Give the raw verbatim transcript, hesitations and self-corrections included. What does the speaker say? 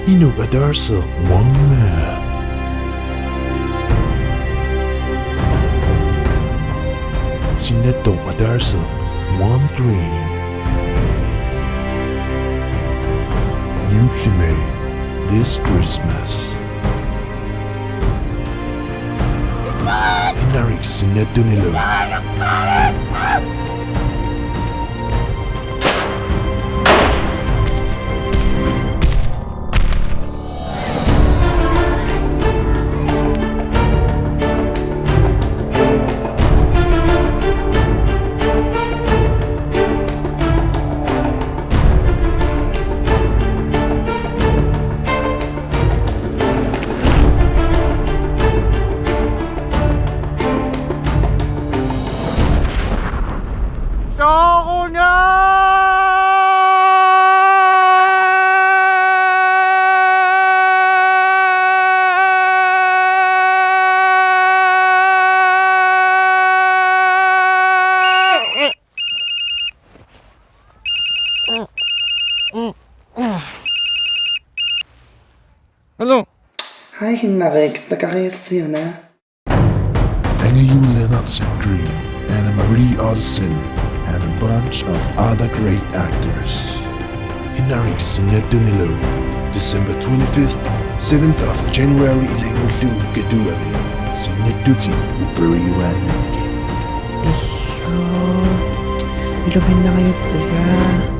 Inuk ataasiaq One Man. Sinnattoq ataasiaq One Dream. Juullimi This Christmas. Hinnarik sinnattunilu. Hello. Hej, Hinnarik. Zacharias siuna. Anna Yul Lennart Sandgreen, Anna Marie Olsen, and a bunch of other great actors. Hinnarik sinnattunilu, December twenty-fifth, seventh of January ilanngullugu Katuami. Sinnattutit upperiuaannakkit. Ihho. Iluminnaariutsiga.